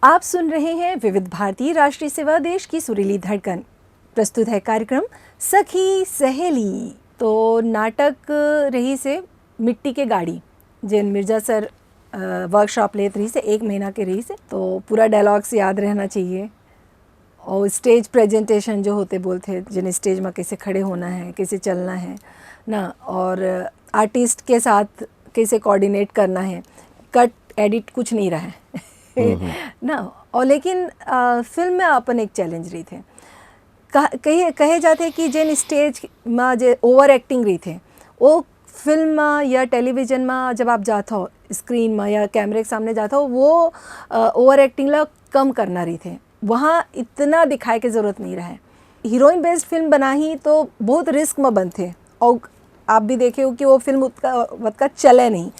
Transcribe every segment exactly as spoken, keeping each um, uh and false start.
आप सुन रहे हैं विविध भारती राष्ट्रीय सेवा, देश की सुरीली धड़कन। प्रस्तुत है कार्यक्रम सखी सहेली। तो नाटक रहिस हे मिट्टी के गाड़ी, जेन मिर्जा सर वर्कशॉप लेत रहिस हे, एक महीना के रहिस हे, तो पूरा डायलॉग्स याद रहना चाहिए। और स्टेज प्रेजेंटेशन जो होथे, बोलथे जिन स्टेज में कैसे खड़े होना है, कैसे चलना है ना, और आर्टिस्ट के साथ कैसे कोऑर्डिनेट करना है, कट एडिट कुछ नहीं रहा है ना। और लेकिन अ, फिल्म में अपन एक चैलेंज रहिथे। कह, कहे, कहे जाथे कि जेन स्टेज में जे ओवर एक्टिंग रहिथे, वो फिल्म में या टेलीविजन में जब आप जात हो, स्क्रीन में या कैमरे के सामने जात हो, वो ओवर एक्टिंग ला कम करना रहिथे। वहाँ इतना दिखाए के जरूरत नहीं रहे। हीरोइन बेस्ड फिल्म बनाही तो बहुत रिस्क में बनथे, और आप भी देखे हो कि वो फिल्म उतका, उतका चले नहीं।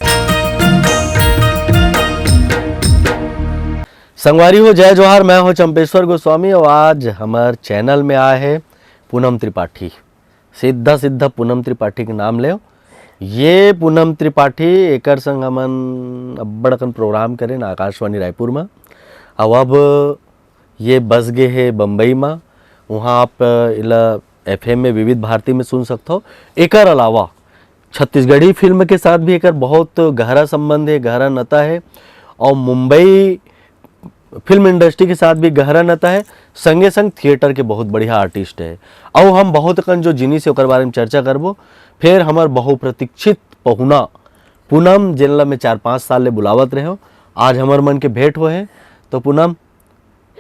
संगवारी हो, जय जोहार, मैं हो चंपेश्वर गोस्वामी और आज हमर चैनल में आए हे पूनम त्रिपाठी। सीधा सीधा पूनम त्रिपाठी के नाम लेव। ये पूनम त्रिपाठी, एकर संग हमन अब्बड़ अकन प्रोग्राम करेन आकाशवाणी रायपुर में। अउ अब ये बस गे हे बम्बई में, वहाँ आप इला एफएम में, विविध भारती में सुन सकथो। एकर अलावा छत्तीसगढ़ी फिल्म के साथ भी एकर बहुत गहरा संबंध हे, गहरा नाता हे। और मुंबई फिल्म इंडस्ट्री के साथ भी गहरा नाता हे, संगे संग थिएटर के बहुत बढ़िया आर्टिस्ट हे। अउ हम बहुत अकन जो जिनिस हे ओकर बारे में चर्चा करबो। फिर हमर बहुप्रतीक्षित पहुना पूनम, जेन ला मैं चार पाँच साल ले बुलावत रहेंव, आज हमर मन के भेंट होए हे। तो पूनम,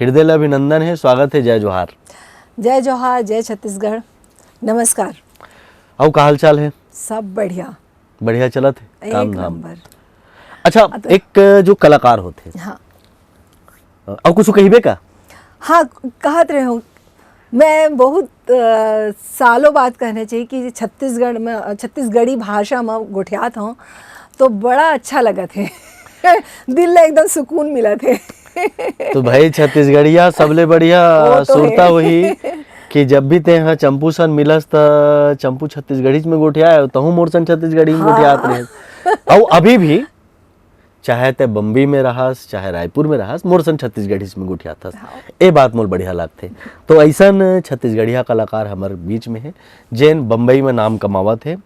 हृदय ले अभिनंदन हे, स्वागत हे, जय जोहार। जय जोहार, जय छत्तीसगढ़, नमस्कार। अउ का हाल चाल हे? सब बढ़िया। बढ़िया चलत हे काम एक धाम? नंबर। अच्छा, अब तो एक जो कलाकार होथे, हाँ। अउ कुछ कहिबे का? हाँ, कहत रहेंव, मैं बहुत अ, सालों बाद कहना चाहिए कि छत्तीसगढ़ में, अ, छत्तीसगढ़ी भाषा में गोठियात हों तो बड़ा अच्छा लगत हे। दिल ला एकदम सुकून मिलत हे। तो भाई, छत्तीसगढ़िया सबले बढ़िया वो तो सुरता हे। होही कि जब भी तें ह चंपू सन मिलस त चंपू छत्तीसगढ़ीच में गोठियाए, तहूँ मोर सन छत्तीसगढ़ी में हाँ। गोठियात रहे। अउ अभी भी चाहे ते बम्बई में रहस, चाहे रायपुर में रहस, मोर सन छत्तीसगढ़ीच में गोठियाथस। हाँ। ए बात मोर बढ़िया लागथे। तो अइसन छत्तीसगढ़िया कलाकार हमर बीच में हे, जेन बम्बई में नाम कमावत हे,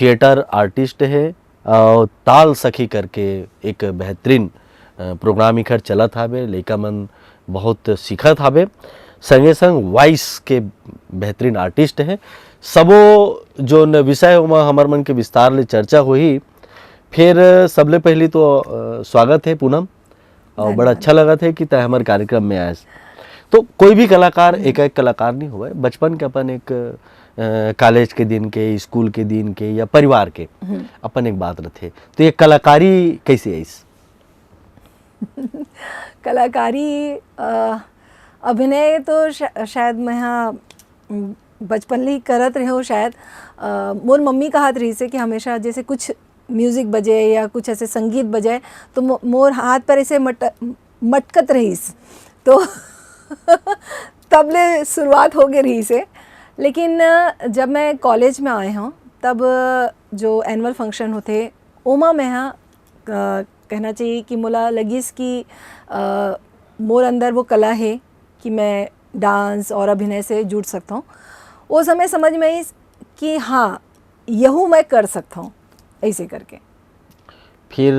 थिएटर आर्टिस्ट हे, अउ ताल सखी करके एक बेहतरीन, अ, प्रोग्राम इखर चलत हावे, लइका मन बहुत सीखत हावे, संगे संग वॉइस के बेहतरीन आर्टिस्ट हे। सबो जोन विषय ओमा हमर मन के विस्तार ले चर्चा होही, फिर सबले पहली तो, अ, स्वागत हे पूनम, अउ बड़ा धन्यवाद। अच्छा लगत हे कि तैं हमर कार्यक्रम में आयस। तो कोई भी कलाकार हम्म। एकाएक कलाकार नहीं होवय, बचपन के अपन एक, अ, कॉलेज के दिन के, स्कूल के दिन के या परिवार के हम्म। अपन एक बात रथे। तो ये कलाकारी कैसे आइस? कलाकारी, अ, अभिनय तो शा-, शायद मैं, हाँ, उम, बचपन ले ही करत रहेंव शायद। अ, मोर मम्मी कहत रहिस हे कि हमेशा जैसे कुछ म्यूजिक बजे या कुछ ऐसे संगीत बजे, तो मो-, मोर हाथ पर ऐसे मट-, मटकत रहिस। तो तब ले शुरुआत हो गे रहिस हे। लेकिन, अ, जब मैं कॉलेज में आए हंव, तब जो एनुअल फंक्शन होथे, ओमा मैं हा, अ, कहना चाहिए कि मोला लगिस कि, अ, मोर अंदर वो कला हे कि मैं डांस और अभिनय से जुड़ सकथंव। वो समय समझ में आइस कि हाँ, यहू मैं कर सकथंव, ऐसे करके। फिर,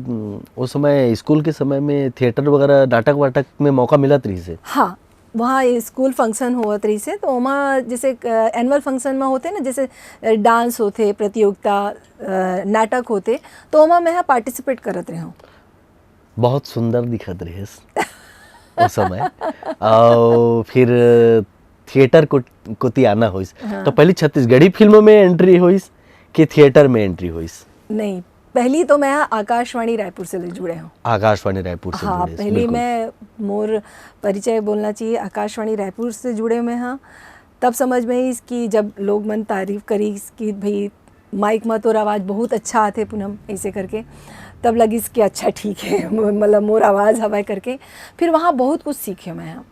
उम, उस समय, स्कूल के समय में थिएटर वगैरह, नाटक वाटक में मौका मिलत रहिस हे? हाँ, वहाँ स्कूल फंक्शन होवत रहिस हे, तो ओमा जैसे, अ, एनुअल फंक्शन में होथे ना, जैसे, अ, डांस होथे, प्रतियोगिता, अ, नाटक होथे, तो ओमा मैं हा पार्टिसिपेट करत रहेंव। बहुत सुंदर दिखत रहिस ओ समय। अउ फिर थिएटर को, कोती आना होइस। हाँ। तो पहली छत्तीसगढ़ी फिल्म में एंट्री होइस कि थिएटर में एंट्री होइस? नहीं, पहली तो मैं आकाशवाणी रायपुर से जुड़े हंव। आकाशवाणी रायपुर से हाँ, जुड़े हंव, पहली बिल्कुल। मैं, मोर परिचय बोलना चाहिए, आकाशवाणी रायपुर से जुड़े मैं हा। तब समझ में आइस कि जब लोग मन तारीफ करिस कि भाई माइक में तोर आवाज बहुत अच्छा आथे पूनम, ऐसे करके, तब लगिस कि अच्छा ठीक है, मतलब मोर आवाज हवय करके। फिर वहाँ बहुत कुछ सीखे मैं हा।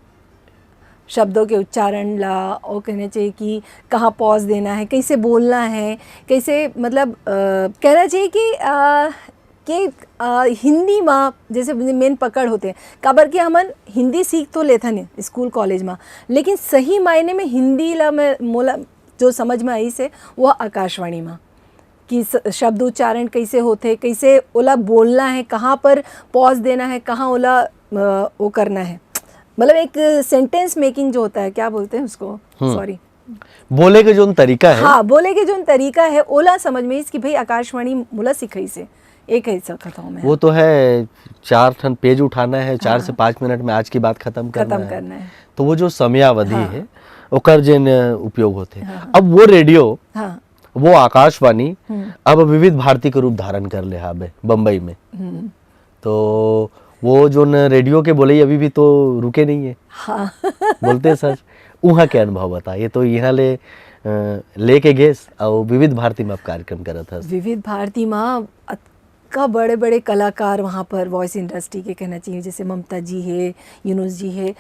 शब्दों के उच्चारण ला, और कहना चाहिए कि कहाँ पॉज देना है, कैसे बोलना है, कैसे, मतलब, अ, कहना चाहिए कि, अ, के अ, हिंदी म जैसे मेन पकड़ होथे, काबर कि हमन हिंदी सीख तो लेथन स्कूल कॉलेज म, लेकिन सही मायने में हिंदी ला मैं, मोला जो समझ में आइस हे वो आकाशवाणी म, कि स-, शब्द उच्चारण कैसे होथे, कैसे ओला बोलना है, कहाँ पर पॉज देना है, कहाँ ओला अ, वो करना है, मतलब एक सेंटेंस मेकिंग जो होता है, क्या बोलते हैं उसको, हम्म। सॉरी, बोले के जोन तरीका है। हाँ, बोले के जोन तरीका है, ओला समझ में आइस कि भाई आकाशवाणी मोला सिखाइस हे, एक ऐसा कथाओं में। वो तो है, चार ठन पेज उठाना है, चार हाँ। से पाँच मिनट में आज की बात खत्म करना खत्म है। करना है। तो वो जो समयावधि हाँ। है, ओकर जेन उपयोग होथे। हाँ। अब वो रेडियो, हाँ। वो आकाशवाणी हम्म। अब विविध भारती के रूप धारण कर ले हाबे बम्बई में। हम्म। तो वो जोन रेडियो के बोलई अभी भी तो रुके नहीं है, हाँ। बोलते हैं सर। उहाँ के अनुभव बता, ये तो यहाँ ले अ, लेके गेस और विविध भारती में आप कार्यक्रम करत हस। विविध भारती मा अतका बड़े बड़े कलाकार वहाँ पर वॉइस इंडस्ट्री के कहना चाहिए, जैसे ममता जी है, यूनुस जी है,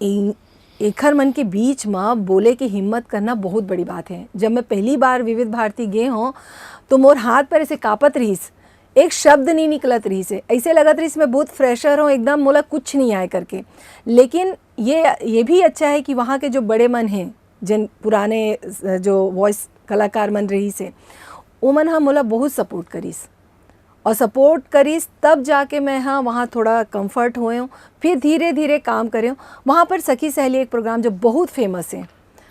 इन एखर मन के बीच मा बोले के हिम्मत करना बहुत बड़ी बात है। जब मैं पहली बार विविध भारती गे हों तो मोर हाथ पर ऐसे कांपत रहिस, एक शब्द नहीं निकलत रहिस हे, ऐसे लगत रहिस मैं बहुत फ्रेशर हों, एकदम मोला कुछ नहीं आए करके। लेकिन ये ये भी अच्छा है कि वहाँ के जो बड़े मन हैं, जिन पुराने अ, जो वॉइस कलाकार मन रहिस हे, ओमन ह मोला बहुत सपोर्ट करिस और सपोर्ट करिस, तब जाके मैं ह वहाँ थोड़ा कंफर्ट होए हों। फिर धीरे धीरे काम करे हों। वहाँ पर सखी सहेली एक प्रोग्राम जो बहुत फेमस है,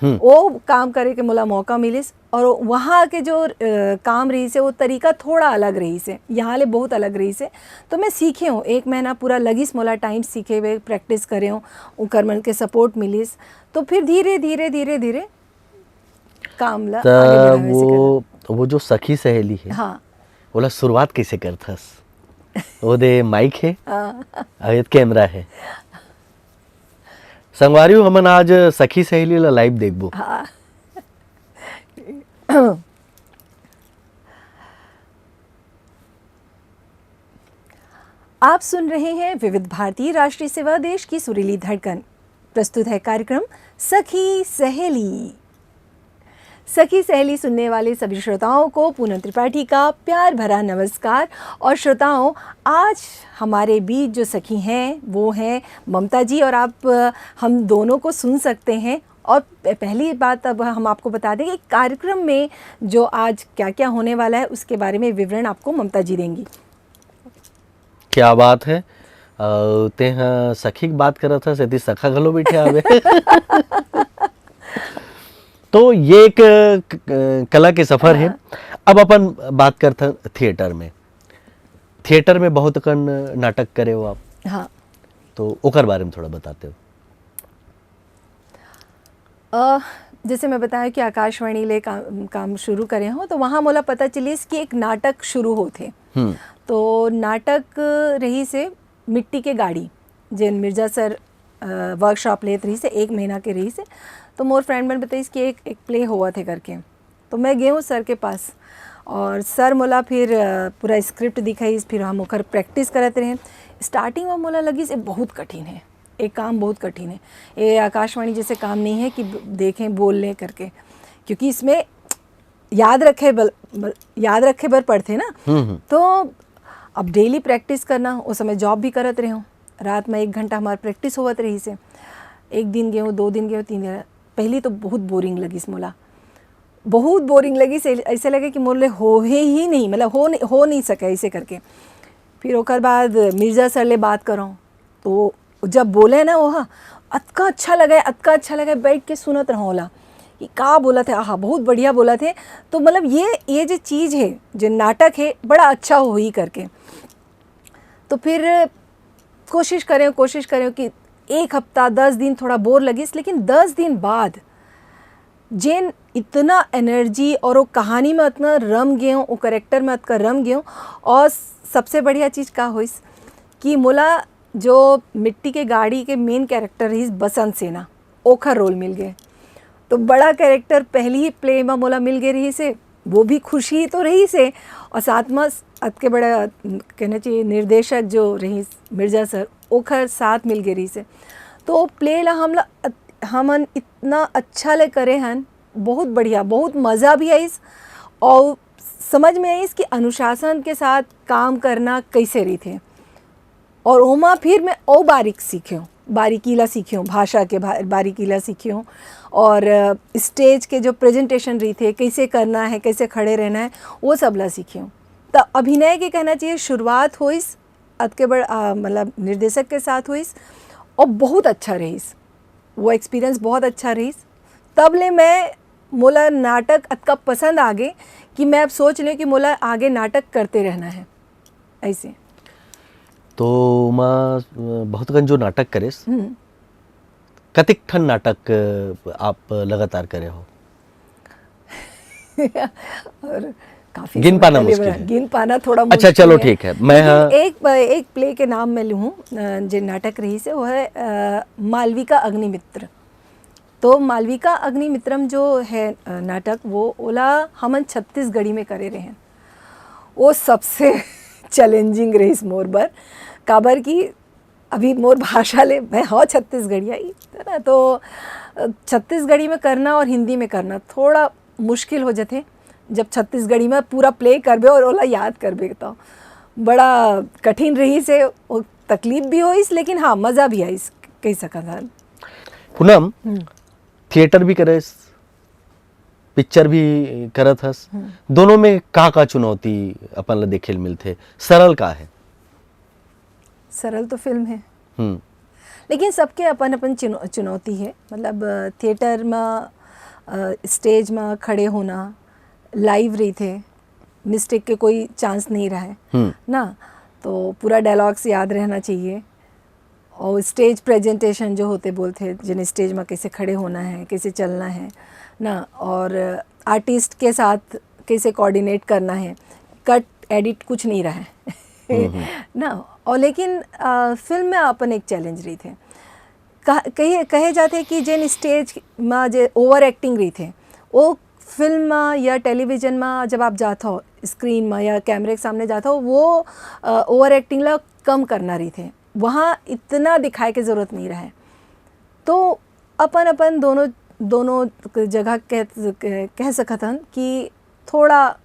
हम्म। वो काम करे के मोला मौका मिलिस और वहाँ के जो अ, काम रहिस हे वो तरीका थोड़ा अलग रहिस हे, यहाँ ले बहुत अलग रहिस हे। तो मैं सीखे हों, एक महीना पूरा लगिस मोला टाइम सीखे हुए, प्रैक्टिस करे हों, उकर मन के सपोर्ट मिलिस। तो फिर धीरे धीरे धीरे धीरे काम ला त आगे बढ़ावे से वो वो जो सखी सहेली है, करना। हाँ। ओला शुरुआत कैसे करथस? वो दे माइक है, हाँ। अउ ये कैमरा है। संगवारी हो, हमन आज सखी सहेली ला लाइव देखबो। हाँ। आप सुन रहे हैं विविध भारती राष्ट्रीय सेवा, देश की सुरीली धड़कन। प्रस्तुत है कार्यक्रम सखी सहेली। सखी सहेली सुनने वाले सभी श्रोताओं को पूनम त्रिपाठी का प्यार भरा नमस्कार। और श्रोताओं, आज हमारे बीच जो सखी हैं वो हैं ममता जी, और आप अ, हम दोनों को सुन सकते हैं। और प- पहली बात अब हम आपको बता दें कि कार्यक्रम में जो आज क्या क्या होने वाला है उसके बारे में विवरण आपको ममता जी देंगी। क्या बात है। अ, तेहा सखी के बात करत हस, एती सखा घलो बैठे हावे। तो ये एक अ, क- कला के सफर है। अब अपन बात करथन थिएटर में। थिएटर में बहुत कन नाटक करे हो आप, हाँ। तो ओकर बारे में थोड़ा बताते हो। अ, जैसे मैं बताया कि आकाशवाणी ले काम, काम शुरू करे हों, तो वहाँ मोला पता चलिस कि एक नाटक शुरू होथे। हम्म। तो नाटक रहिस हे मिट्टी के गाड़ी, जेन मिर्जा सर वर्कशॉप लेत रहिस हे, एक महीना के रहिस हे। तो मोर फ्रेंड मन बताइस कि एक एक प्ले होवत हे करके। तो मैं गे हों सर के पास और सर मोला फिर अ, पूरा स्क्रिप्ट दिखाइस, फिर हम ओकर प्रैक्टिस करत रहेन। स्टार्टिंग में मोला लगिस ये बहुत कठिन है, ये काम बहुत कठिन है, ये आकाशवाणी जैसे काम नहीं है कि ब- देखें, बोल लें करके, क्योंकि इसमें याद रखे बल, बल, याद रखे बर पड़थे ना। हम्म, हम्म। तो अब डेली प्रैक्टिस करना, उस समय जॉब भी करत रहें, रात में एक घंटा हमार प्रैक्टिस होवत रहिस हे। एक दिन गे हों, दो दिन गे हों, तीन दिन। पहली तो बहुत बोरिंग लगिस मोला, बहुत बोरिंग लगिस, ऐसे लगे कि मोर ले होहे ही नहीं, मतलब हो नहीं, हो नहीं सके ऐसे करके। फिर ओकर बाद मिर्जा सर ले बात करों, तो जब बोले ना वो, हाँ, अतका अच्छा लगे, अतका अच्छा लगे, बैठ के सुनत रहों ओला कि का बोलत हे, आहा, बहुत बढ़िया बोलत हे। तो मतलब ये ये जो चीज़ है, जो नाटक है, बड़ा अच्छा होही करके। तो फिर कोशिश करें, कोशिश करें कि एक हफ्ता, दस दिन थोड़ा बोर लगिस, लेकिन दस दिन बाद जेन इतना एनर्जी और वो कहानी में इतना रम गे हों, वो कैरेक्टर में इतना रम गे हों। और सबसे बढ़िया चीज़ का होइस कि मोला जो मिट्टी के गाड़ी के मेन कैरेक्टर रहिस बसंत सेना, ओखर रोल मिल गए। तो बड़ा कैरेक्टर पहली ही प्ले में मोला मिल गए रहिस हे, वो भी खुशी तो रहिस हे, और साथ में अतके बड़ा, कहना चाहिए, निर्देशक जो रहिस मिर्जा सर, ओखर साथ मिल गए रहिस हे। तो प्ले ला हमला, हमन इतना अच्छा ले करे हन, बहुत बढ़िया, बहुत मज़ा भी आइस। और समझ में आइस कि अनुशासन के साथ काम करना कैसे रहिथे। और ओमा फिर मैं अउ बारीक सीखेंव, बारीकी ला सीखेंव, भाषा के भा-, बारीकी ला सीखेंव, और अ, स्टेज के जो प्रेजेंटेशन रहिथे, कैसे करना है, कैसे खड़े रहना है, वो सब ला सीखेंव। त अभिनय के कहना चाहिए शुरुआत होइस अतके बड़, अ, मतलब निर्देशक के साथ होइस, और बहुत अच्छा रहिस, वो एक्सपीरियंस बहुत अच्छा रहिस। तब ले मैं, मोला नाटक अतका पसंद आ गे कि मैं अब सोच लेंव कि मोला आगे नाटक करते रहना है, ऐसे। तो माँ, अ, बहुत कन जो नाटक करेस, हम्म। कतेक ठन नाटक, अ, आप लगातार करे हो? और काफी गिन समय पाना पहले मुश्किल बना-, है। गिन पाना थोड़ा अच्छा, मुश्किल चलो, है। ठीक है, मैं, लेकिन हाँ। एक, एक प्ले के नाम मैं लूँ, अ, जे नाटक रहिस हे, वो है, अ, मालविका अग्निमित्र। तो मालविका अग्निमित्रम जो है, अ, नाटक, वो ओला हमन छत्तीसगढ़ी में करे रहेन। वो सबसे चैलेंजिंग रहिस मोर बर, काबर कि अभी मोर भाषा ले, मैं हव छत्तीसगढ़िया ही, है ना, तो, अ, छत्तीसगढ़ी में करना और हिंदी में करना थोड़ा मुश्किल हो जथे। जब छत्तीसगढ़ी में पूरा प्ले करबे और ओला याद करबे, तो बड़ा कठिन रहिस हे, वो तकलीफ भी होइस, लेकिन हाँ, मजा भी आइस, कह सकत हन। पूनम, हम्म। थिएटर भी करेस, पिक्चर भी करत हस, हम्म। दोनों में का का चुनौती अपन ला देखे ल मिलथे? सरल का है? सरल तो फिल्म है, हम्म। लेकिन सबके अपन अपन चुनौ-, चुनौती है। मतलब, अ, थिएटर में, अ, स्टेज में खड़े होना, लाइव रहिथे, मिस्टेक के कोई चांस नहीं रहे हम्म। ना, तो पूरा डायलॉग्स याद रहना चाहिए। और स्टेज प्रेजेंटेशन जो होते बोलते हैं, जिन्हें स्टेज में कैसे खड़े होना है, कैसे चलना है ना, और आर्टिस्ट के साथ कैसे कोऑर्डिनेट करना है, कट एडिट कुछ नहीं रहा है ना। और लेकिन, अ, फिल्म में अपन एक चैलेंज रहिथे। कह-, कहे, कहे जाथे कि जेन स्टेज में जे ओवर एक्टिंग रहिथे, वो फिल्म में या टेलीविजन में जब आप जात हो, स्क्रीन में या कैमरे के सामने जात हो, वो, अ, ओवर एक्टिंग ला कम करना रहिथे, वहाँ इतना दिखाए के जरूरत नहीं रहे। तो अपन अपन दोनों, दोनों जगह कह, कह सकत हन कि थोड़ा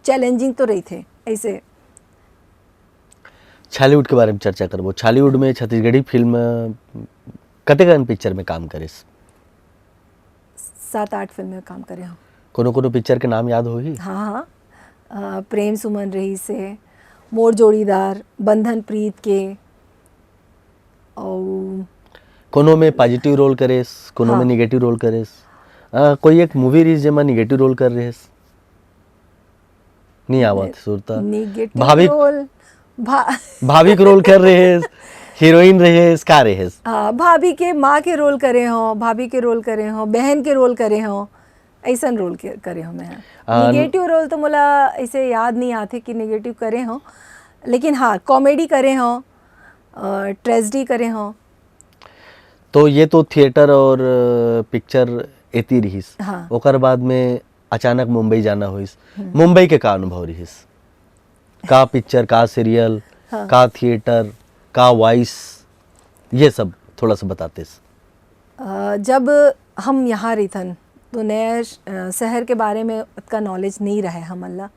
चैलेंजिंग तो रहिथे ऐसे। छॉलीवुड के बारे में चर्चा करबो। छॉलीवुड में छत्तीसगढ़ी फिल्म कतेकन पिक्चर में काम करेस? सात आठ फिल्म में काम करे हव। कोनो कोनो पिक्चर के नाम याद होही? हाँ, हाँ। अ, प्रेम सुमन रहिस हे, मोर जोड़ीदार, बंधन प्रीत के, अउ कोनो में पॉजिटिव रोल करेस, कोनो हाँ। में निगेटिव रोल करेस? अ, कोई एक मूवी रहिस जेमा निगेटिव रोल कर रहेस? नहीं आवत सुरता। निगेटिव भाविक रोल, भा-, भाविक रोल कर रहेस, हीरोइन रहेस, का रहेस? हाँ, भाभी के माँ के रोल करे हव, भाभी के रोल करे हव, बहन के रोल करे हव, ऐसन रोल के, करे हव मैं। आ, निगेटिव रोल तो मोला ऐसे याद नहीं आथे कि निगेटिव करे हव, लेकिन हाँ, कॉमेडी करे हव, ट्रेजेडी करे हव। तो ये तो थिएटर और, अ, पिक्चर एती रहिस। हाँ। ओकर बाद में अचानक मुंबई जाना होइस। मुंबई के का अनुभव रहिस? का पिक्चर, का सीरियल, हाँ। का थिएटर, का वॉइस, ये सब थोड़ा सा बतातेस। अ, जब हम यहाँ रहिथन, तो नया श-, अ, शहर के बारे में उतना नॉलेज नहीं रहे हमन ला।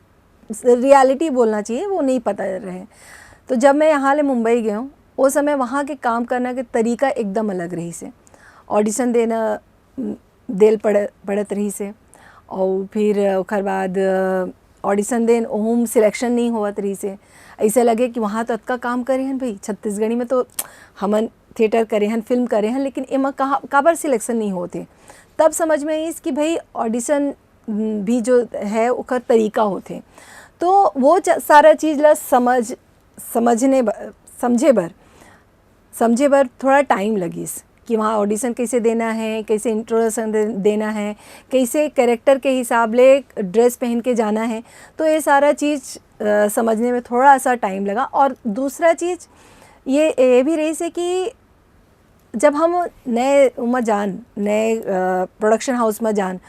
रियलिटी बोलना चाहिए, वो नहीं पता रहे। तो जब मैं यहाँ ले मुंबई गयों, वो समय वहाँ के काम करना के तरीका एकदम अलग रहिस हे। ऑडिशन देना, म, देल पड़-, पड़त रहिस हे, और फिर ओकर बाद, अ, ऑडिशन देन, ओहू में सिलेक्शन नहीं होवत रहिस हे। ऐसे लगे कि वहाँ तो अतका काम करे हन भाई, छत्तीसगढ़ी में तो हमन थिएटर करे हन, फिल्म करे हन, लेकिन एमा कहाँ, काबर सिलेक्शन नहीं होत हे? तब समझ में आइस कि भाई, ऑडिशन, म, भी जो है, ओकर तरीका होथे। तो वो च-, सारा चीज़ ला समझ, समझने ब-, समझे बर, समझे बर थोड़ा टाइम लगिस कि वहाँ ऑडिशन कैसे देना है, कैसे इंट्रोडक्शन दे-, देना है, कैसे कैरेक्टर के हिसाब ले ड्रेस पहन के जाना है। तो ये सारा चीज़, अ, समझने में थोड़ा सा टाइम लगा। और दूसरा चीज़ ये, ये भी रहिस हे कि जब हम नए उमा जान, नए, अ, प्रोडक्शन हाउस में जान,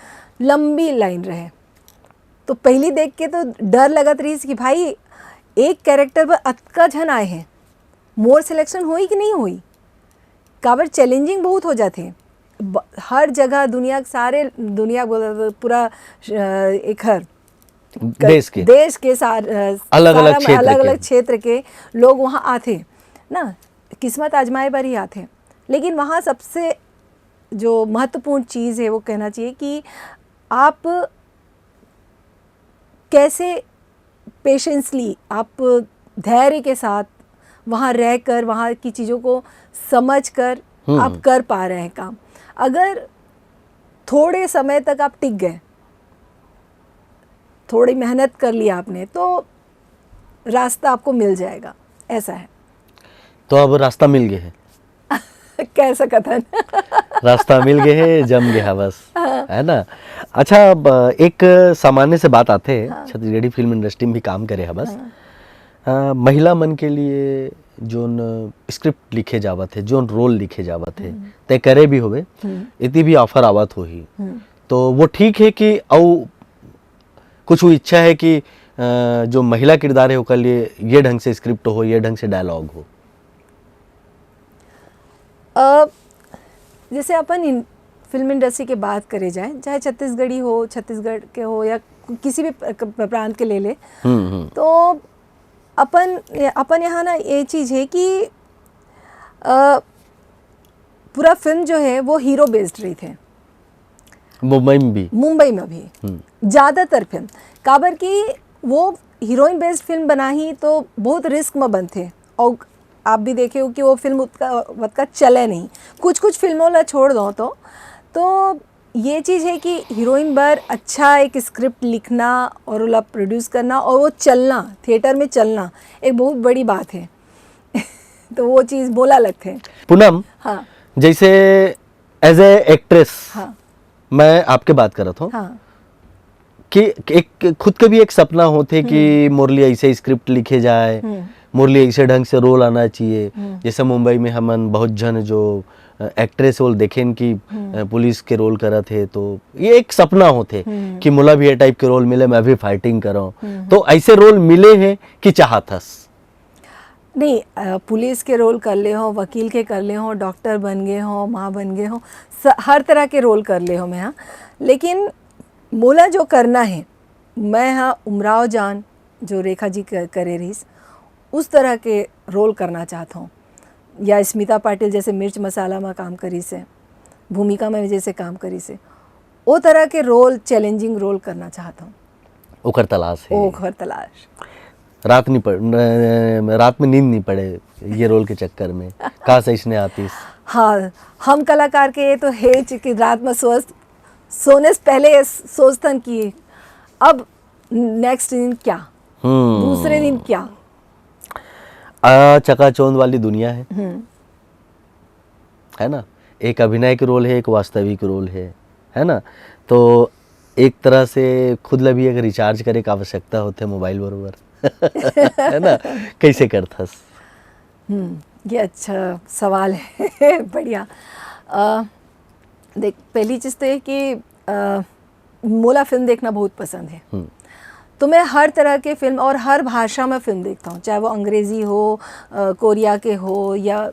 लंबी लाइन रहे, तो पहली देख के तो डर लगत रहिस कि भाई, एक कैरेक्टर पर अतका झन आए हैं, मोर सिलेक्शन होई कि नहीं होई? काबर चैलेंजिंग बहुत हो जाथे। ब-, हर जगह दुनिया के सारे, दुनिया बोल, पूरा, अ, एक हर देश के। देश के सार अलग-अलग क्षेत्र अलग के। अलग क्षेत्र के लोग वहाँ आथे ना, किस्मत आजमाए बर ही आथे। लेकिन वहाँ सबसे जो महत्वपूर्ण चीज़ है वो कहना चाहिए कि आप कैसे पेशेंसली, आप धैर्य के साथ वहाँ रहकर, वहाँ की चीज़ों को समझ कर हम्म। आप कर पा रहे हैं काम। अगर थोड़े समय तक आप टिक गए, थोड़ी मेहनत कर ली आपने, तो रास्ता आपको मिल जाएगा, ऐसा है। तो अब रास्ता मिल गए है। कह सकत हन। रास्ता मिल गए है, जम गया बस, है ना? अच्छा, अब एक सामान्य से बात आते हैं, हाँ। छत्तीसगढ़ी फिल्म इंडस्ट्री में भी काम करे है बस। हाँ। अ, महिला मन के लिए जोन स्क्रिप्ट लिखे जावत है, जोन रोल लिखे जावत है, तय करे भी होवे, हम्म। इतनी भी ऑफर आवत होही, हम्म। तो वो ठीक है कि अउ कुछ वो इच्छा है कि अ, जो महिला किरदार है ओकर लिए ये ढंग से स्क्रिप्ट हो, ये ढंग से डायलॉग हो? अ, जैसे अपन इन फिल्म इंडस्ट्री के बात करे जाए, चाहे छत्तीसगढ़ी हो, छत्तीसगढ़ के हो या किसी भी प्र- प्र- प्रांत के ले ले, हम्म हम्म तो अपन अपन यहाँ ना ये चीज़ है कि अ, पूरा फिल्म जो है वो हीरो बेस्ड रही थे मुंबई में भी। मुंबई में भी। हम्म। ज़्यादातर फिल्म, काबर कि वो हीरोइन बेस्ड फिल्म बनाही तो बहुत रिस्क में बनथे। और आप भी देखे हो कि वो फिल्म उतका उतका चले नहीं, कुछ कुछ फिल्मों ला छोड़ दो तो। तो ये चीज़ है कि हीरोइन बर अच्छा एक स्क्रिप्ट लिखना और ओला प्रोड्यूस करना और वो चलना, थिएटर में चलना एक बहुत बड़ी बात है। तो वो चीज़ बोला लगथे। पूनम, हाँ। जैसे एज ए एक्ट्रेस हाँ। मैं आपके बात करत हूँ हाँ। कि एक खुद के भी एक सपना होथे कि मोर लिए ऐसे स्क्रिप्ट लिखे जाए, हम्म। मोर लिए ऐसे ढंग से रोल आना चाहिए। हम्म। जैसे मुंबई में हमन बहुत जन जो एक्ट्रेस रोल देखेन कि हम्म। अ, पुलिस के रोल करत है, तो ये एक सपना होथे हम्म। कि मोला भी ये टाइप के रोल मिले, मैं भी फाइटिंग करूँ। हम्म। तो ऐसे रोल मिले हैं कि चाहत हस? नहीं, अ, पुलिस के रोल कर ले हो, वकील के कर ले हो, डॉक्टर बन गए हो, माँ बन गए हो, स-, हर तरह के रोल कर ले हो मैं, हाँ। लेकिन मोला जो करना है, मैं हाँ उमराव जान जो रेखा जी क-, करे रहीस, उस तरह के रोल करना चाहत हूँ। या स्मिता पाटिल जैसे मिर्च मसाला में काम करीस है, भूमिका में जैसे काम करीस है, वो तरह के रोल, चैलेंजिंग रोल करना चाहत हूँ। ओकर तलाश है। ओकर तलाश। रात नहीं पड़ न- रात में नींद नहीं पड़े ये रोल के चक्कर में। काश ऐसने आतीस। हाँ, हम कलाकार के ये तो है च कि रात में सोच, सोने से पहले ये सोचथन कि अब नेक्स्ट दिन क्या, हम्म। दूसरे दिन क्या। आ, चकाचौंध वाली दुनिया है, हम्म। है ना? एक अभिनय के रोल है, एक वास्तविक रोल है, है ना? तो एक तरह से खुद ला भी एक रिचार्ज करे के आवश्यकता होथे मोबाइल बरोबर। है ना? कैसे करथस? हम्म, ये अच्छा सवाल है। बढ़िया। अ, देख, पहली चीज़ तो ये कि अ, मोला फिल्म देखना बहुत पसंद है। हम्म। तो मैं हर तरह के फिल्म और हर भाषा में फिल्म देखता हूँ, चाहे वो अंग्रेज़ी हो, अ, कोरिया के हो या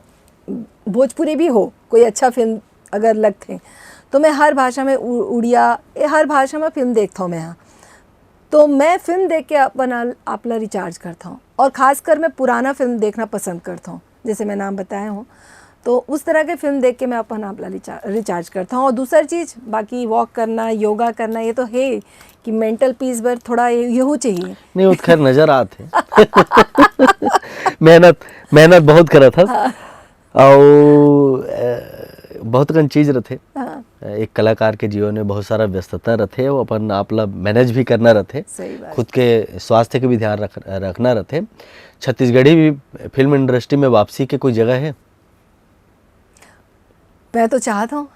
भोजपुरी भी हो, कोई अच्छा फिल्म अगर लगथे तो मैं हर भाषा में उ-, उड़िया, ये हर भाषा में फिल्म देखता हूँ मैं यहाँ। तो मैं फिल्म देख के अपन आल-, आपला रिचार्ज करता हूँ और खासकर मैं पुराना फिल्म देखना पसंद करता हूँ, जैसे मैं नाम बताया हूँ। तो उस तरह के फिल्म देख के मैं अपन आपला रिचा-, रिचार्ज करता हूँ। और दूसरी चीज़, बाकी वॉक करना, योगा करना, ये तो है कि मेंटल पीस बर थोड़ा ये, यहू चाहिए। नहीं, वो तो खैर नजर आत है। मेहनत, मेहनत बहुत करत हस। अउ अ, बहुत कन चीज रथे। हाँ। एक कलाकार के जीवन में बहुत सारा व्यस्तता रथे, वो अपन आप ला मैनेज भी करना रथे, सही बात। खुद के स्वास्थ्य के भी ध्यान रख, रखना रथे। छत्तीसगढ़ी भी फिल्म इंडस्ट्री में वापसी के कोई जगह है? मैं तो चाहत हूँ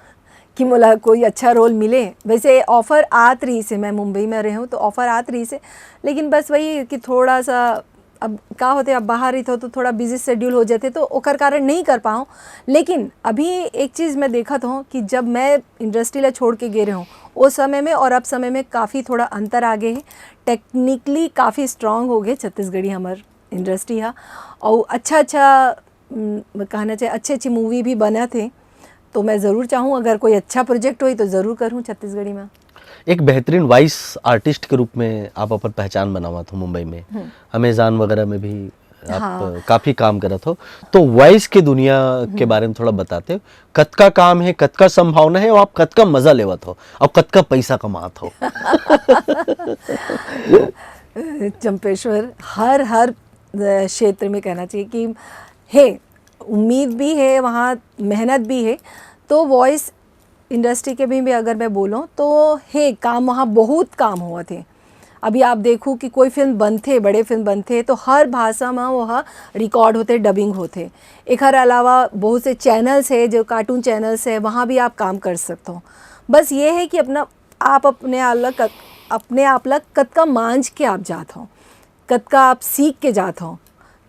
कि मोला कोई अच्छा रोल मिले। वैसे ऑफर आत रही से, मैं मुंबई में रहे हूँ तो ऑफर आत रही से, लेकिन बस वही कि थोड़ा सा अब का होते, अब बाहर रहिथो तो थोड़ा बिजी शेड्यूल हो जाते, तो ओकर कारण नहीं कर पाऊँ। लेकिन अभी एक चीज़ मैं देखत हूँ कि जब मैं इंडस्ट्री ला छोड़ के गे रहे हूँ, उस समय में और अब समय में काफ़ी थोड़ा अंतर आ गए है। टेक्निकली काफ़ी स्ट्रांग हो गए छत्तीसगढ़ी हमर इंडस्ट्री हा, और अच्छा अच्छा, उम, कहना चाहिए, अच्छी अच्छी मूवी भी बनत हे। तो मैं ज़रूर चाहूँ अगर कोई अच्छा प्रोजेक्ट होई तो ज़रूर करूँ छत्तीसगढ़ी में। एक बेहतरीन वॉइस आर्टिस्ट के रूप में आप अपन पहचान बनावत हो मुंबई में, अमेजन वगैरह में भी आप हाँ। काफी काम करत हो, तो वॉइस के दुनिया के बारे में थोड़ा बताते हो, कतका काम है, कतका संभावना है, और आप कतका मजा लेवत हो और कतका पैसा कमात हो? चंपेश्वर, हर हर क्षेत्र में कहना चाहिए कि है, उम्मीद भी है, वहाँ मेहनत भी है। तो वॉइस इंडस्ट्री के भी, भी अगर मैं बोलूँ तो है काम, वहाँ बहुत काम हुआ थे। अभी आप देखो कि कोई फिल्म बनथे, बड़े फिल्म बनथे, तो हर भाषा में वह रिकॉर्ड होथे, डबिंग होथे। एकर अलावा बहुत से चैनल्स है, जो कार्टून चैनल्स है, वहाँ भी आप काम कर सकते हो। बस ये है कि अपना, आप अपने आप ला कत-, अपने आप ला कतका मांझ के आप जात हो, कतका आप सीख के जात हो।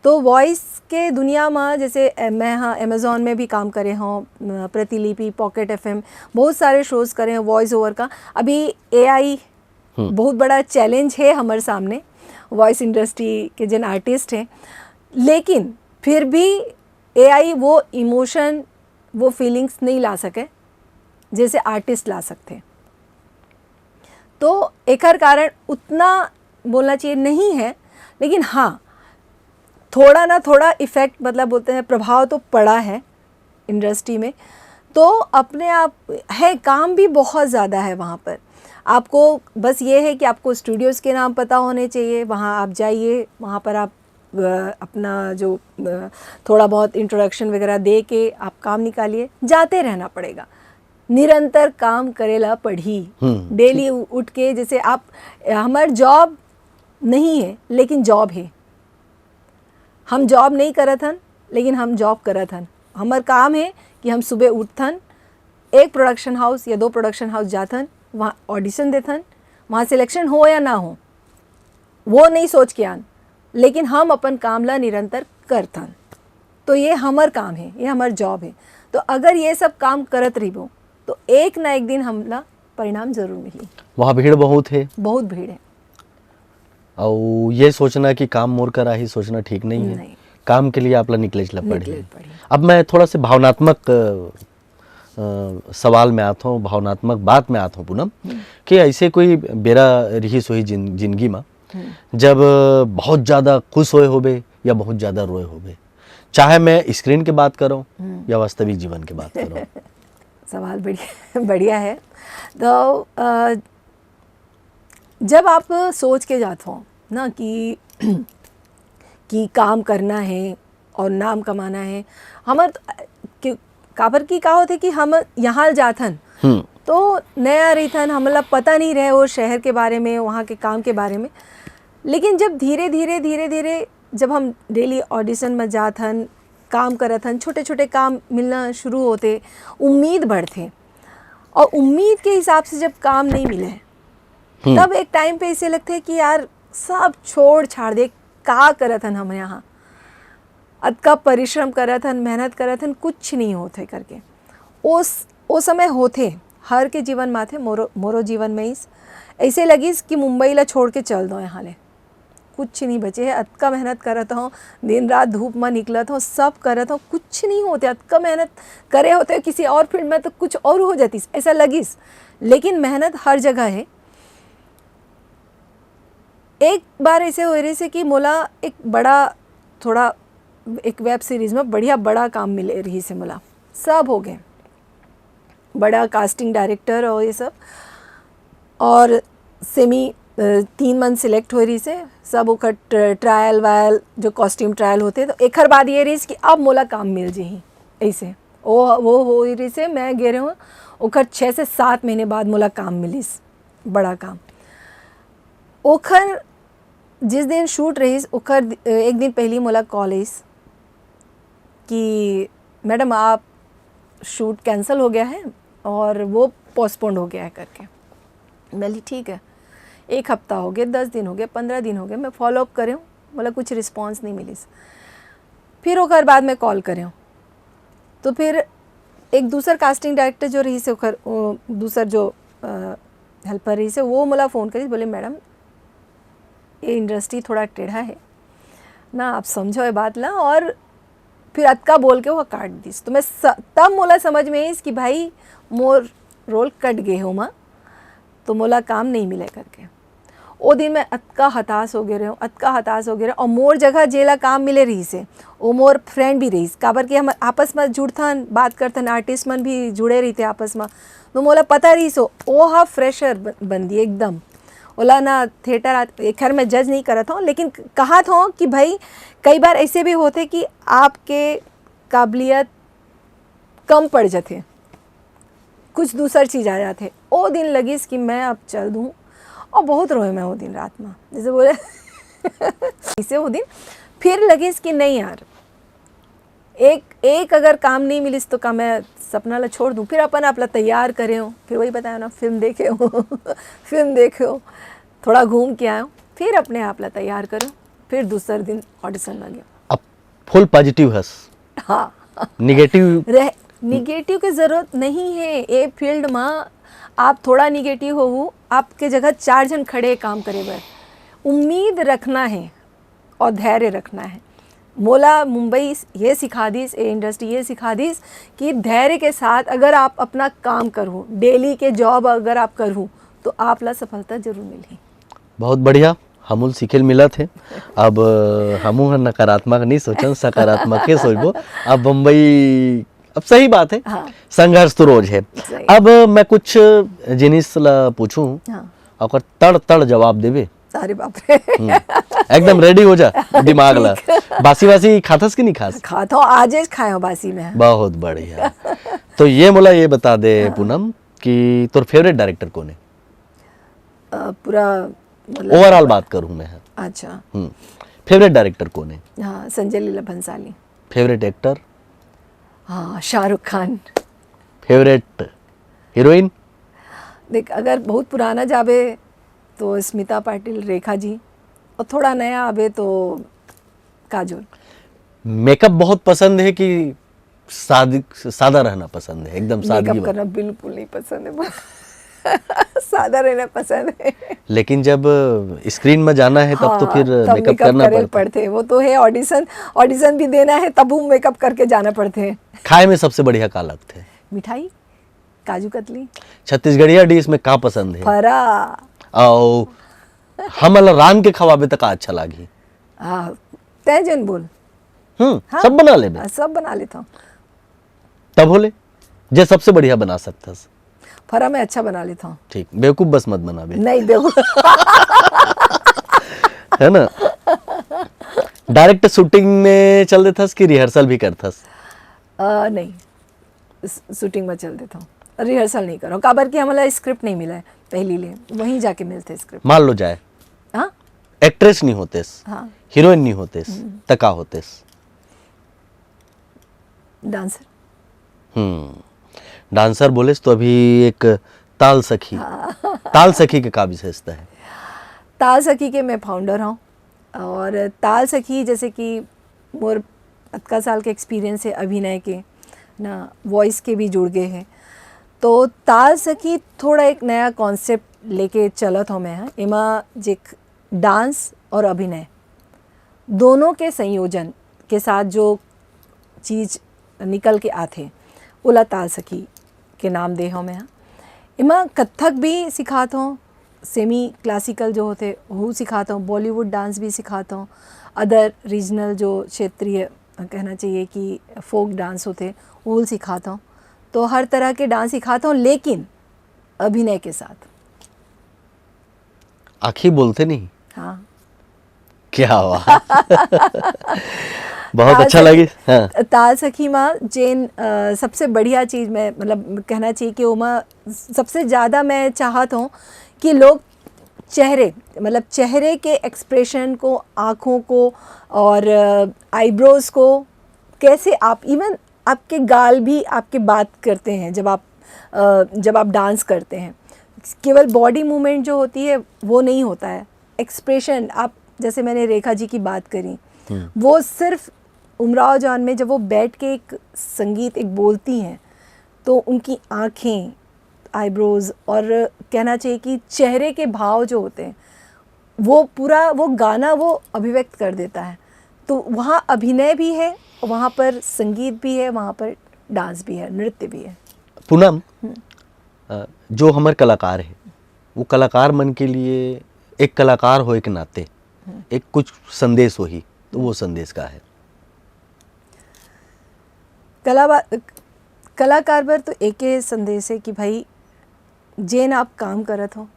तो वॉइस के दुनिया में जैसे ए, मैं हाँ अमेजोन में भी काम करे हूँ, अ, प्रतिलिपि, पॉकेट एफएम, बहुत सारे शोज करे हैं वॉइस ओवर का। अभी एआई बहुत बड़ा चैलेंज है हमारे सामने, वॉइस इंडस्ट्री के जिन आर्टिस्ट हैं, लेकिन फिर भी एआई वो इमोशन, वो फीलिंग्स नहीं ला सके जैसे आर्टिस्ट ला सकते। तो एकर कारण उतना बोलना चाहिए नहीं है, लेकिन हाँ, थोड़ा ना थोड़ा इफेक्ट, मतलब बोलते हैं, प्रभाव तो पड़ा है इंडस्ट्री में। तो अपने आप है, काम भी बहुत ज़्यादा है वहाँ पर। आपको बस ये है कि आपको स्टूडियोज़ के नाम पता होने चाहिए, वहाँ आप जाइए, वहाँ पर आप अ, अपना जो अ, थोड़ा बहुत इंट्रोडक्शन वगैरह दे के आप काम निकालिए, जाते रहना पड़ेगा। निरंतर काम करेला पड़ी। डेली उठ के, जैसे आप, हमार जॉब नहीं है लेकिन जॉब है, हम जॉब नहीं करत हन लेकिन हम जॉब करत हन। हमार काम है कि हम सुबह उठथन, एक प्रोडक्शन हाउस या दो प्रोडक्शन हाउस जाथन, वहाँ ऑडिशन देथन, वहाँ सिलेक्शन हो या ना हो, वो नहीं सोच के आन, लेकिन हम अपन काम ला निरंतर करथन। तो ये हमर काम है, ये हमर जॉब है। तो अगर ये सब काम करत रहिबो तो एक ना एक दिन हमला परिणाम जरूर मिली। वहाँ भीड़ बहुत है। बहुत भीड़ है। और ये सोचना कि काम मोर करा ही सोचना ठीक नहीं है। नहीं। काम के लिए आपला निकले ला पड़ी। निकले पड़ी। अब मैं थोड़ा से भावनात्मक अ, अ, सवाल में आत हूँ, भावनात्मक बात में आत हूँ पूनम, कि ऐसे कोई बेरा रिहिस होही जिन, जिंदगी में जब बहुत ज्यादा खुश होए होबे या बहुत ज्यादा रोए होबे, चाहे मैं स्क्रीन के बात करूँ या वास्तविक जीवन के बात करूँ? सवाल बढ़िया बढ़िया है। तो अ, जब आप सोच के जात हो ना कि कि काम करना है और नाम कमाना है, हमर कि, काबर की का होथे कि हम यहाँ जाथन तो नया रहिथन, हमला पता नहीं रहे वो शहर के बारे में, वहाँ के काम के बारे में। लेकिन जब धीरे धीरे धीरे धीरे जब हम डेली ऑडिशन में जाथन, काम करत हन, छोटे छोटे काम मिलना शुरू होते, उम्मीद बढ़ते, और उम्मीद के हिसाब से जब काम नहीं मिले तब एक टाइम पे ऐसे लगते कि यार सब छोड़ छाड़ दे, का करत हन हम यहाँ, अतका परिश्रम करत हन, मेहनत करत हन, कुछ नहीं होते करके। ओस ओ समय होथे, हर के जीवन में आथे, मोरो मोरो जीवन में इस ऐसे लगिस कि मुंबई ला छोड़ के चल दो यहाँ ले, कुछ नहीं बचे है। अतका मेहनत करत हो, दिन रात धूप में निकलत हो, सब करत हो, कुछ नहीं होते। अतका मेहनत करे होते किसी और फील्ड में तो कुछ और हो जाती, ऐसा लगिस। लेकिन मेहनत हर जगह है। एक बार ऐसे हो रही से कि मोला एक बड़ा, थोड़ा एक वेब सीरीज में बढ़िया बड़ा काम मिले रही से मोला, सब हो गए, बड़ा कास्टिंग डायरेक्टर और ये सब, और सेमी तीन मन सिलेक्ट हो रही से, सब ओकर ट्रायल वायल, जो कॉस्ट्यूम ट्रायल होते, तो एकर बाद ये रही कि अब मोला काम मिल जाही। ऐसे वो वो हो रही से मैं गे रहे हूँ, ओकर छः से सात महीने बाद मोला काम मिलिस, बड़ा काम। ओखर जिस दिन शूट रहिस, ओखर दि- एक दिन पहली मोला कॉल आइस कि मैडम, आप शूट कैंसिल हो गया है और वो पोस्टपोन्ड हो गया है करके। मैं बोली, ठीक है। एक हफ्ता हो गया, दस दिन हो गए, पंद्रह दिन हो गए, मैं फॉलोअप करे हूँ, बोला कुछ रिस्पॉन्स नहीं मिलिस। फिर ओकर बाद मैं कॉल करे हूँ, तो फिर एक दूसर कास्टिंग डायरेक्टर जो रहिस ओकर, दूसर जो हेल्पर रहिस, वो मोला फ़ोन करिस, बोले, मैडम, ये इंडस्ट्री थोड़ा टेढ़ा है ना, आप समझो ये बात ला। और फिर अतका बोल के वो काट दिस। तो मैं स-, तब मोला समझ में आइस कि भाई, मोर रोल कट गए हो माँ। तो मोला काम नहीं मिले करके। ओ दिन मैं अतका हताश हो गे रहेंव, अतका हताश हो गे रहेंव। और मोर जगह जेला काम मिले रहिस हे, वो मोर फ्रेंड भी रहिस, काबर कि हम आपस में जुड़थन, बात करथन, आर्टिस्ट मन भी जुड़े रहिथे आपस में। तो मोला पता रहिस हो, ओ हा फ्रेशर बंदी एकदम, ओला ना थिएटर आ-, ए, खैर, मैं जज नहीं करत हूँ, लेकिन कहत हूँ कि भाई, कई बार ऐसे भी होथे कि आपके काबिलियत कम पड़ जाथे, कुछ दूसर चीज आ जाथे। ओ दिन लगिस कि मैं अब चल दूँ, और बहुत रोए मैं वो दिन रात में, जैसे बोले इसे वो दिन। फिर लगिस कि नहीं यार, एक, एक अगर काम नहीं मिलिस तो का मैं सपना ला छोड़ दूँ? फिर अपन आप ला तैयार करे हो, फिर वही बताया ना, फिल्म देखे हो फिल्म देखे हो, थोड़ा घूम के आए हो, फिर अपने आप ला तैयार करो, फिर दूसर दिन ऑडिशन लगे। अब फुल पॉजिटिव हस। हाँ। निगेटिव रह निगेटिव के जरूरत नहीं है ये फील्ड में। आप थोड़ा निगेटिव हो, आपके जगह चार जन खड़े काम करे बर। उम्मीद रखना है और धैर्य रखना है। मोला मुंबई ये सिखा दिस, ये इंडस्ट्री ये सिखा दिस कि धैर्य के साथ अगर आप अपना काम करहू, डेली के जॉब अगर आप करहू, तो आप ला सफलता जरूर मिलही। बहुत बढ़िया, हमूल सीखे ल मिलत हे। अब हमू ह नकारात्मक नहीं सोचन, सकारात्मक ही सोचबो। अब बम्बई, अब सही बात है, हाँ। संघर्ष तो रोज है। सही। अब मैं कुछ जिनिस ला पूछूं, हाँ। ओकर तड़ तड़ जवाब देबे। अरे बाप रे। हम्म, एकदम रेडी हो जा दिमाग ला। बासी वासी खाथस कि नहीं खास? खात हो, आज खाए हो बासी में। बहुत बढ़िया। तो ये मोला ये बता दे पूनम कि तोर फेवरेट डायरेक्टर कौन है? अ, पूरा मतलब ओवरऑल बात करूं मैं। अच्छा। हम्म, फेवरेट डायरेक्टर कौन है? हाँ, संजय लीला भंसाली। Favourite actor? हाँ, शाहरुख खान। Favourite heroine? देख, अगर बहुत पुराना जाबे तो स्मिता पाटिल, रेखा जी, और थोड़ा नया आबे तो काजोल। मेकअप बहुत पसंद है कि साद, सादा रहना पसंद है, एकदम सादगी मेकअप वाला? करना बिल्कुल नहीं पसंद है। सादा रहना पसंद है। लेकिन जब स्क्रीन में जाना है तब तो हाँ, फिर तब मेकअप मेकअप करना करे पड़ता है। पड़ते हैं, वो तो है ऑडिशन। ऑडिशन भी देना है तब वो मेकअप करके जाना पड़ते हैं। खाए में सबसे बढ़िया का लगता है? मिठाई, काजू कतली। छत्तीसगढ़िया डिश में का पसंद है? फरा। आओ, हमला रांध के खवाबे त का अच्छा लागी? हाँ, तय जन बोल। हम्म हाँ। सब बना लेबे। सब बना लेता हूँ। तब होले जे सबसे बढ़िया बना सकथस। फरा मैं अच्छा बना लेता हूँ। ठीक, बेवकूफ बस मत बनाबे, नहीं, देखो। है ना? डायरेक्ट शूटिंग में चल देथस कि रिहर्सल भी करथस? अ, नहीं, शूटिंग में चल देता हूँ, रिहर्सल नहीं करो, काबर कि हमला स्क्रिप्ट नहीं मिला है पहली ले, वहीं जाके मिलते स्क्रिप्ट। मान लो जाए हाँ। एक्ट्रेस नहीं होतेस, हाँ। हीरोइन नहीं होतेस, त का होतेस? डांसर। हम्म, डांसर बोलेस तो अभी एक ताल सखी, ताल सखी के का विशेषता है? ताल सखी के मैं फाउंडर हूँ, और ताल सखी जैसे कि मोर अतका साल के एक्सपीरियंस है अभिनय के ना, वॉइस के भी जुड़ गए हैं, तो ताल सखी थोड़ा एक नया कॉन्सेप्ट लेके चलत हूँ मैं। एमा जे डांस और अभिनय दोनों के संयोजन के साथ जो चीज निकल के आथे, ओला ताल सखी के नाम दे हूँ मैं। एमा कथक भी सिखात हूँ, सेमी क्लासिकल जो होते, वो सिखात हूँ, बॉलीवुड डांस भी सिखात हूँ, अदर रीजनल जो क्षेत्रीय कहना चाहिए कि फोक डांस होते, वो सिखात हूँ। तो हर तरह के डांस सिखात हूँ, लेकिन अभिनय के साथ। आँखी बोलते नहीं? हाँ। क्या बात। बहुत ताल अच्छा सखी- लगी। हाँ। ताल सखी माँ जेन, अ, सबसे बढ़िया चीज़ मैं मतलब कहना चाहिए कि ओमा सबसे ज़्यादा मैं चाहत हूँ कि लोग चेहरे, मतलब चेहरे के एक्सप्रेशन को, आँखों को और आईब्रोज को कैसे आप, इवन आपके गाल भी आपके बात करते हैं जब आप, अ, जब आप डांस करते हैं। केवल बॉडी मूवमेंट जो होती है वो नहीं होता है, एक्सप्रेशन। आप जैसे मैंने रेखा जी की बात करी, वो सिर्फ उमराव जान में जब वो बैठ के एक संगीत एक बोलती हैं तो उनकी आँखें, आईब्रोज और कहना चाहिए कि चेहरे के भाव जो होते हैं वो पूरा वो गाना वो अभिव्यक्त कर देता है। तो वहाँ अभिनय भी है, वहाँ पर संगीत भी है, वहाँ पर डांस भी है, नृत्य भी है। पूनम, अ, जो हमर कलाकार है, वो कलाकार मन के लिए एक कलाकार होए के नाते एक कुछ संदेश होही, तो वो संदेश का है? कला बा- कलाकार बर तो एके संदेश है कि भाई, जेन आप काम करत हो,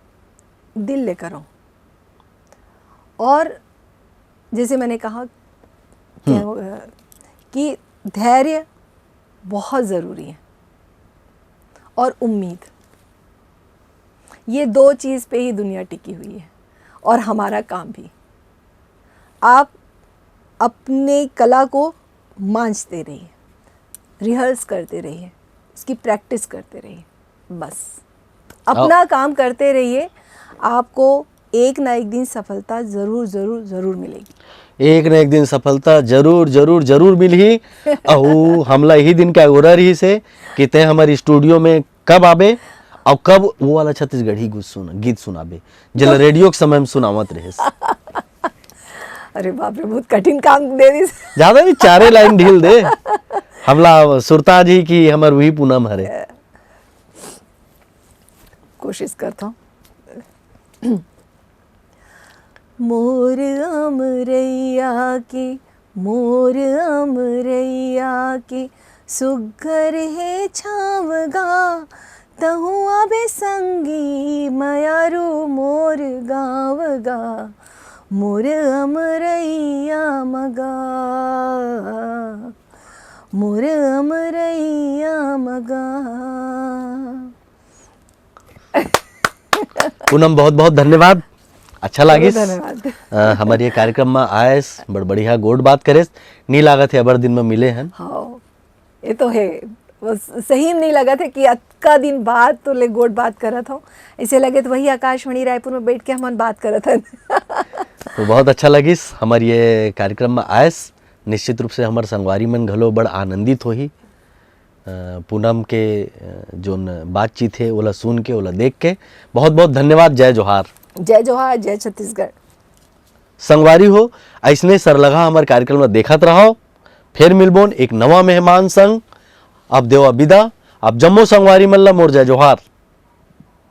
दिल ले करो। और जैसे मैंने कहा कि, कि धैर्य बहुत ज़रूरी है और उम्मीद, ये दो चीज़ पे ही दुनिया टिकी हुई है, और हमारा काम भी। आप अपने कला को मांझते रहिए, रिहर्स करते रहिए, उसकी प्रैक्टिस करते रहिए। बस अपना काम करते रहिए, आपको एक ना एक दिन सफलता ज़रूर ज़रूर ज़रूर मिलेगी। एक ना एक दिन सफलता जरूर जरूर जरूर मिलही। अहू हमला यही दिन के अगोरा रहिस हे कि तैं हमर स्टूडियो में कब आबे और कब वो वाला छत्तीसगढ़ी गीत सुन गीत सुनाबे, जेला रेडियो के समय में सुनावत रहिस। अरे बाप रे, बहुत कठिन काम दे दिस। ज्यादा भी चारे लाइन ढील दे, हमला सुरता जी कि हमर वही पूनम हरे। कोशिश करता हूँ। मोर अमरैया के, मोर अमरैया के सुग्घर हे छाँव गा, तहूँ आबे संगी मयारू मोर गाँव गा, मोर अमरैया मगा, मोर अमरैया मगा। पूनम, बहुत बहुत धन्यवाद, अच्छा लागिस। धन्यवाद। अ, हमर ये कार्यक्रम में आयस, बड़ बढ़िया गोठ बात करेस। नी लागत हे अबर दिन में मिले हन। हाँ, ये तो है। बस सही में नहीं लगा था कि अतका दिन बाद तो ले गोठ बात करत हो। ऐसे लगे तो वही आकाशवाणी रायपुर में बैठ के हमन बात करत हन। तो बहुत अच्छा लगिस हमर ये कार्यक्रम में आयस। निश्चित रूप से हमर संगवारी मन घलो बड़ आनंदित होही। अ, पूनम के, अ, जोन बातचीत हे, ओला सुन के, ओला देख के। बहुत बहुत धन्यवाद। जय जोहार। जय जोहार, जय छत्तीसगढ़। संगवारी हो, अइसने सरलगा हमर कार्यक्रम ला देखत रहव। फेर मिलबोन एक नवा मेहमान संग। अब देवा बिदा, अब जम्मो संगवारी मन ला मोर जय जोहार।